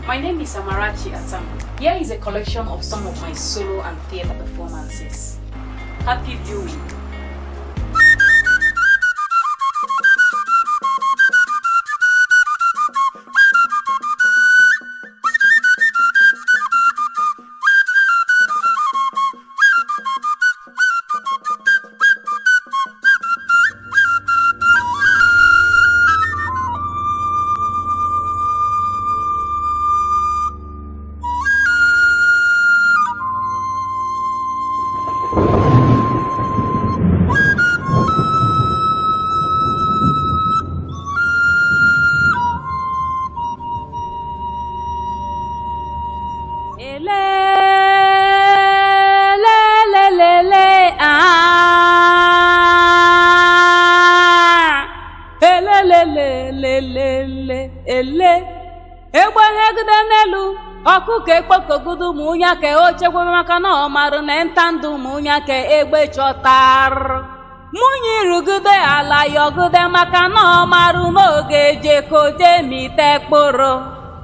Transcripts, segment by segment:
My name is Amarachi Attamah. Here is a collection of some of my solo and theater performances. Happy viewing. Elelelelele ah elelelelelele ele egbe hegide n'elu ọkụkọ ekpokogudu ụmụnya ka o chekwebe maka na ọ marụ na nta ndụ ụmụnya ka egbe chọtarụ munyi rugide ala yọgide maka na ọ marụ n'oge jekoje mite kpụrụ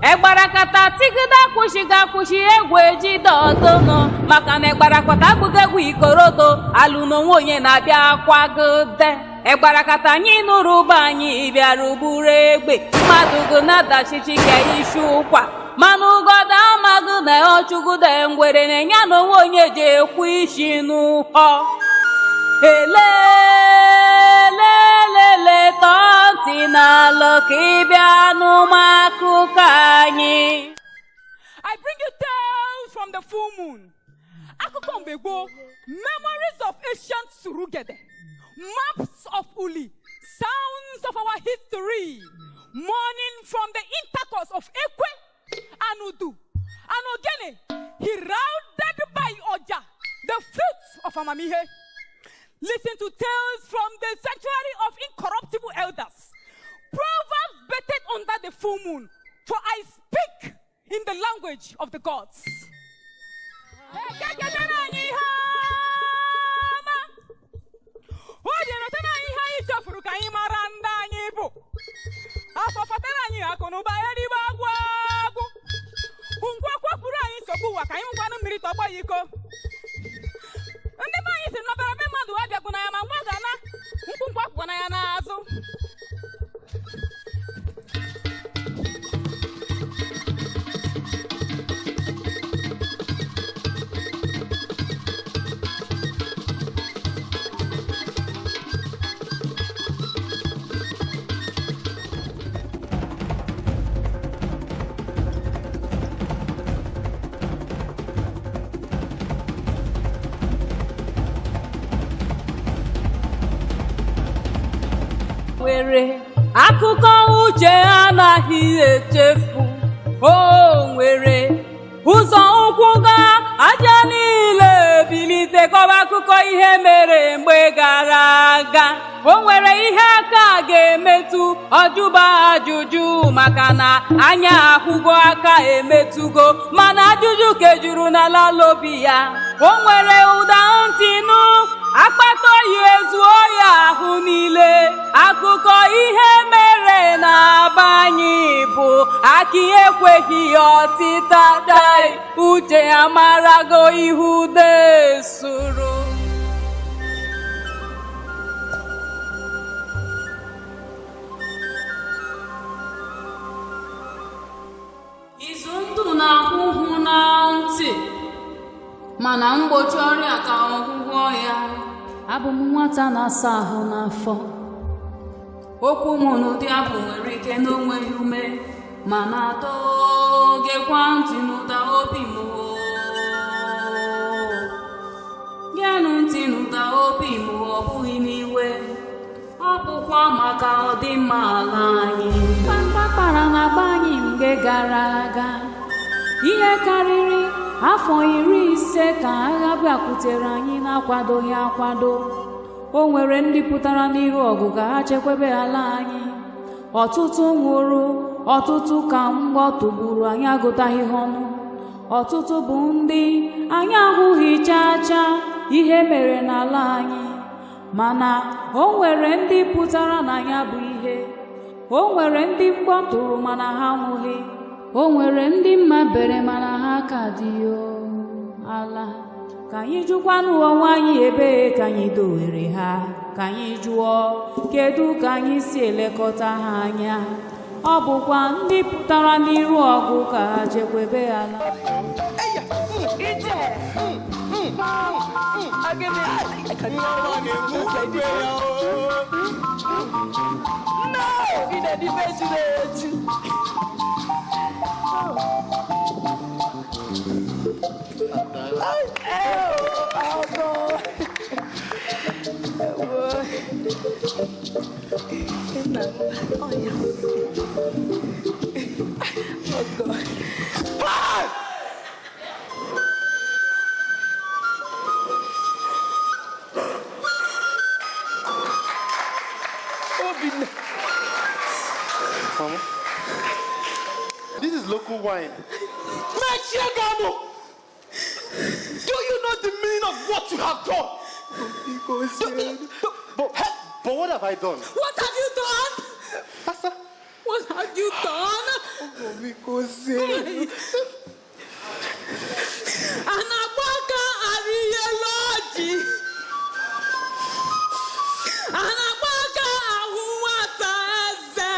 egbarakata tigide akwụshighị akwụshi egwu ejide ọdụnụ maka na egbarakata abụghị egwu ikorodo alụ n'onwe onye na-abịa kwagide egbarakata anyị nụrụ ụba anyị bịara ugburu egbe mmadụ go na-adachichi ka isi ụkwa mana ụgọdọ amaghị na ọchụgide ngwere na-enye na onwe onye ji ekwu isi n'ụkọ. Elelelele tọọ ntị n'ala ka ị bịa n'ụmụ akụkọ anyị. I bring you tales from the full moon. Akụkọ mgbe gboo, memories of ancient Surugede, maps of Uli, sounds of our history, mourning from the intercourse of Ekwe, Anudu, and Ogene, heralded by Oja, the fruits of Amamihe. Listen to tales from the sanctuary of incorruptible elders. Proverbs betted under the full moon, for I speak in the language of the gods. Ekeketara anyị ihe ọma. O ji anyị ihe anyị chefuru ka anyị mara ndị anyị bụ. Afọ fatara anyị akụ na ụba eribe agwụ agwụ. Ngwa kwapụrụ anyị nsogbu ụwa ka anyị nwekwanụ mmiri tọgbọ ya iko. Ndị be anyị si n'ọbara be mmadụ abịagbu na ya ma nwa ga na mkpụmkpụ akwụkwọ na ya n'azụ. Nwere akụkọ uche anaghị echefu, o nwere ụzọ ụkwụ gaa aja niile bilite kọba akụkọ ihe mere mgbe gara aga. O nwere ihe aka ga-emetụ ọjụba ajụjụ maka na anya ahụgo aka emetụgo mana ajụjụ kejuru n'ala lobi ya. O nwere ụda ntị nụ akpata oyi ezuo ya ahụ niile. Akụkọ ihe mere na-aba anyị bụ akị ekweghị ya ọtịta dai uche amarago ihu desuru. Izu ndụ na ahụhụ na ntị mana mgbochi ọrịa ka ọgwụgwọ ya. Abụ m nwata na-asa ahụ n'afọ. Okwu m n'ụdị abụ nwere ike n'onweghị ume mana atọgekwa ntị n'ụda obi m. Geenụ ntị n'ụda obi m, ọ bụghị n'iwe, ọ bụkwa maka ọdịmma ala anyị. Mkpamkpa kpara na be anyị mgbe gara aga, ihe karịrị afọ 50 ka agha bịakwutere anyị na-akwadoghị akwado. O nwere ndị pụtara n'iru ọgụ ka ha chekwebe ala anyị. Ọtụtụ nwụrụ, ọtụtụ ka mgbọ tụgburu anyị agụtaghị ha ọnụ. Ọtụtụ bụ ndị anyị ahụghị chaa chaa ihe mere n'ala anyị. Mana o nwere ndị pụtara na ya bụ ihe. O nwere ndị mgbọ tụrụ mana ha anwụghị. O nwere ndị mma bere mana ha ka dị o ala. Ka anyị jụkwanụ onwe anyị ebee ka anyị dowere ha. Ka anyị jụọ kedu ka anyị si elekọta ha anya. Ọ bụkwa ndị pụtara n'iru ọgụ ka ha chekwebe ala. Obinna. Mama, this is local wine. Mechiagano! Do you know the meaning of what you have done? But what have I done? What have you done? Pastor, What have you done? A na-agba aka arị elu ọjị. A na-agba aka ahụ nwata eze.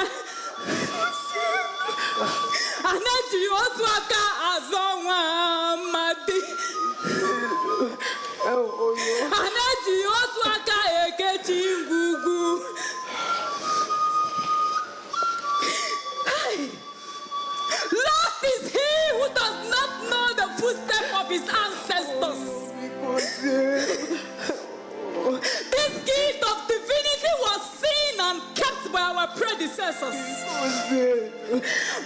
A na-eji otu aka azọ nwa amadi. A na-eji otu aka ekechi ngwugwu. Lost is he who does not know the footstep of his ancestors. This gift of divinity was seen and kept by our predecessors.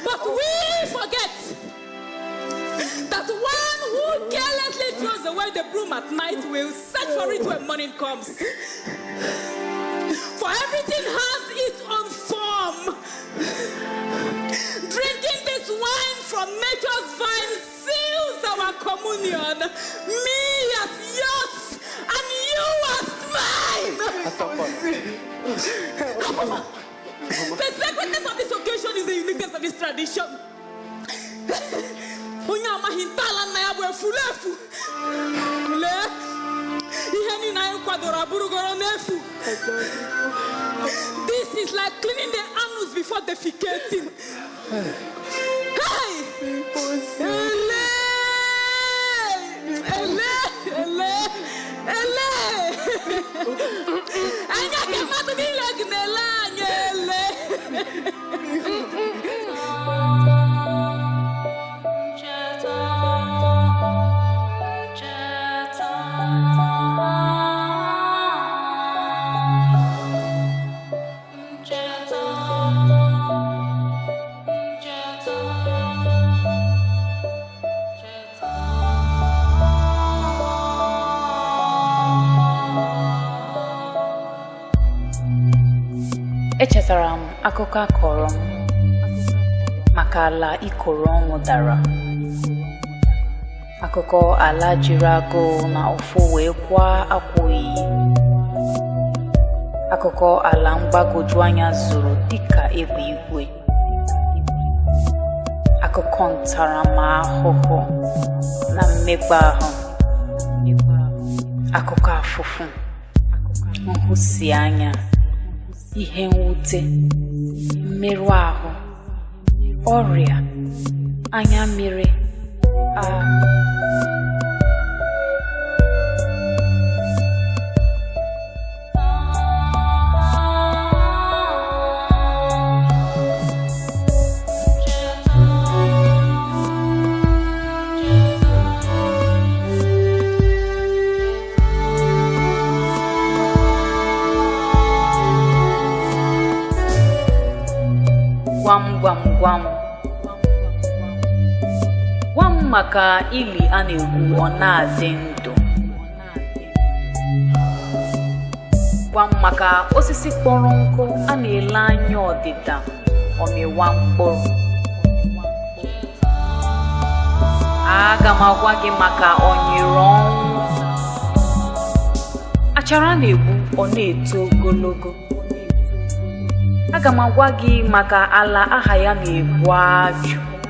But we forget that one who carelessly throws away the broom at night will search for it when morning comes. For everything has its own form. Drinking this wine from nature's vine seals our communion. Me as yours and you as mine. The sacredness of this occasion is the uniqueness of this tradition. Onye amaghị ntọala nna ya bụ efulefu. Lee, ihe niile anyị kwadoro abụrụgoro n'efu. This is like cleaning the anus before defecating. Hey! Ele! Ele! Ele! Ele! Anya ka mmadụ niile gị na-ele anyị ele. Cheta, cheta, cheta, cheta, cheta. Echetara m akụkọ a kọrọ m maka ala ikoro ọnwụ dara, akụkọ ala jiri agụụ na ụfụ wee kwaa akwa oyiyi, akụkọ ala mgbagwoju anya zoro dịka egbe igwe, akụkọ ntaramahụhụ na mmekpa ahụ, akụkọ afụfụ, nhụsianya, ihe mwute, mmerụ ahụ, ọrịa, anya mmiri a. Gwam gwam gwam, gwa m maka ili a na-egwu ọ na-adị ndụ. Gwa m maka osisi kpọrọ nkụ a na-ele anya ọdịda ọmịwa mkpụrụ. Aga m agwa gị maka ọnyịrị ọnwụ, achara na-egbu ọ na-eto ogologo. Aga m agwa gị maka ala aha ya na-ebu ajụ.